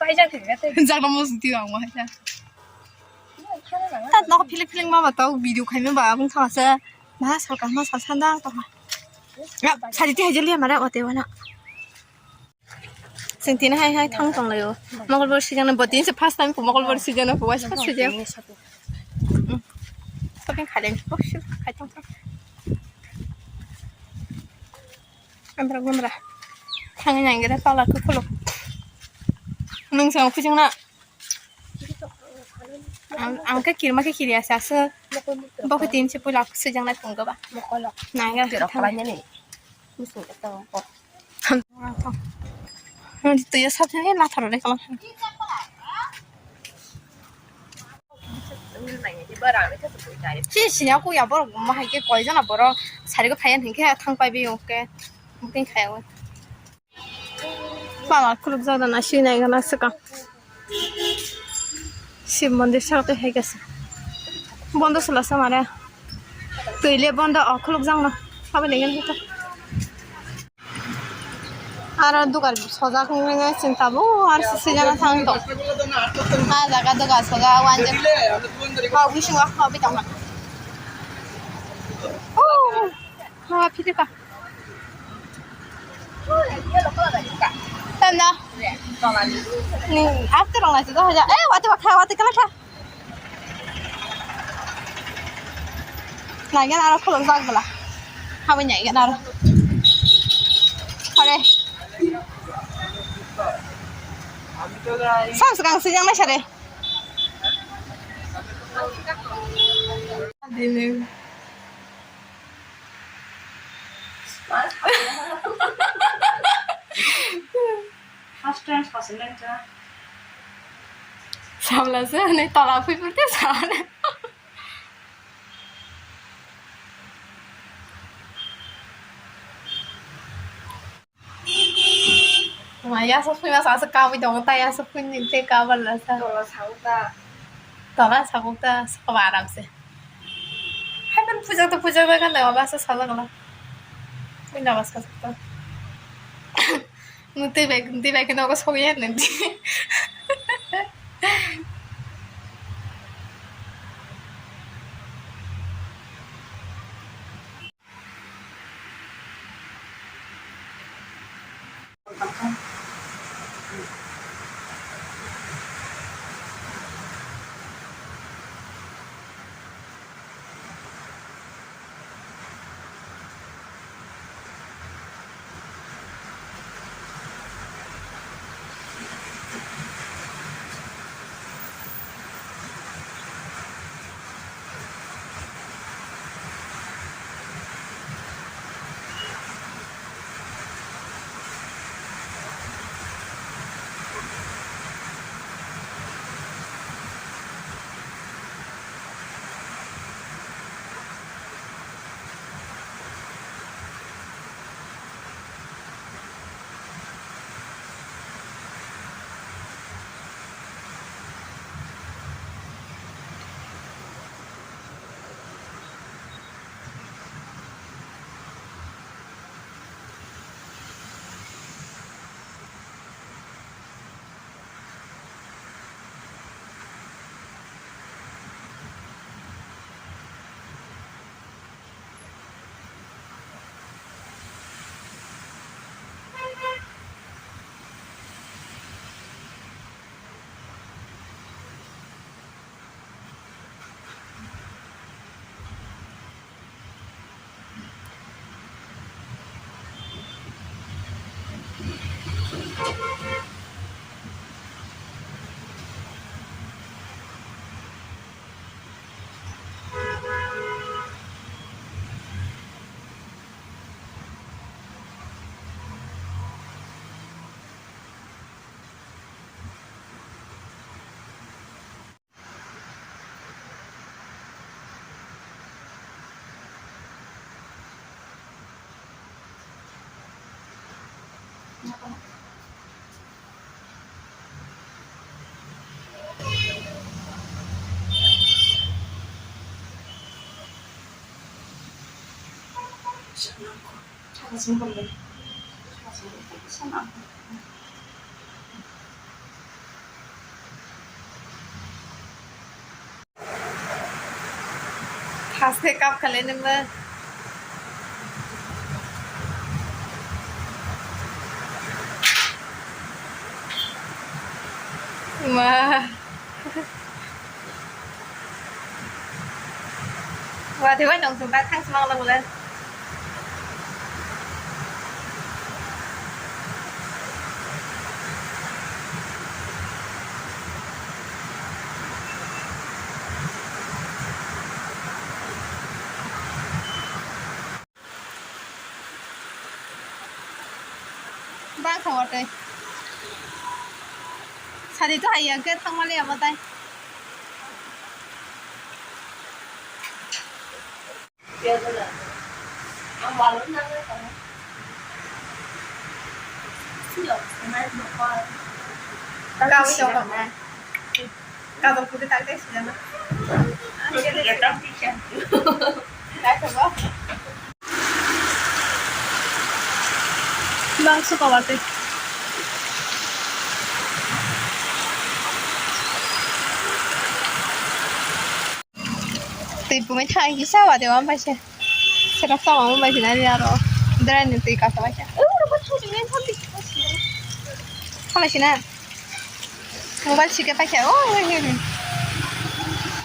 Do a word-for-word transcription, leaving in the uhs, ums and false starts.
Jagna mo sing tiyo ang mo hai. Ta nok philik philik ma ba tau video khai ma ba abung thang se. Ma sal ka ma sal sandang to ha. Ya, sari ti hajel ya mara ote wana. Sing tin hai hai thang tong layo. Mongol bor season bo tin se first time ko mongol bor season ko wais first season. Shopping khai den. Oh, shoot, khai tong tong. Andra gundra. Thang nang gada tala ko kholo. Nung sang pujang na. Ang, ang khe kirma khe kiri asa se. Bo khe tin se pula sejang lai tong ba. Mokolok. Nang ya. Tirok thang. Kalanya ni. Musu to ko. Twi ya sa thani la tharo de kala. Si sinya ku ya borok ma hai khe koi jana borok sari ko phaiya hingkhe thang pai bi oke. Booking khai o. Pala khuluk jada na sui nai gana swkang. Shiv mondir sa tei hai kasa. Bondo sala sa mare. Twi le bondo o khuluk jang no. Abo le gana kha. Aro dugar sojak ngai sing tabo ar si sejana thang to. Ha jaga dugar sojak wan jak. Ha bisingo ha bi tong. Oh. Ha phiri ka. Tanda. Ni after rong lai to haja. Eh, wati wakha, wati kala kha. Naigen aro khuluk jak bwla. Habwi naigen aro. Are. Sam swkang swijang nai sare. Dini. First time khosongnai wngkha. Samla se hwnwi tola phai phai tei sa. Ma yasa phai ma sa sa kawi dong ta yasa phai ni te ka bal la sa. Tola sa ta. Tola sa ta sa ba aram se. Hai man puja to puja ba kan da ba sa sa la. Puja ba sa sa. Nutwi bai, nutwi bai khe nogo sogwi ya nang di. Haste kap khalai nangma. Ma. Wa, tei bai nong sung tak thang smang la bole. Bang kha watwi. Sadi to hai ya, gate thangmali amo tai. Kawi tong kha. Kadok pudi tak deh sih, jana. Bang suka wate. Tei pungwi thai kisa wate wan paise. Sera sama mo bai sinani aro. Dera ni tei kasa paise. Kala sina. Mobile sike paisa. Oh, oh, oh, oh.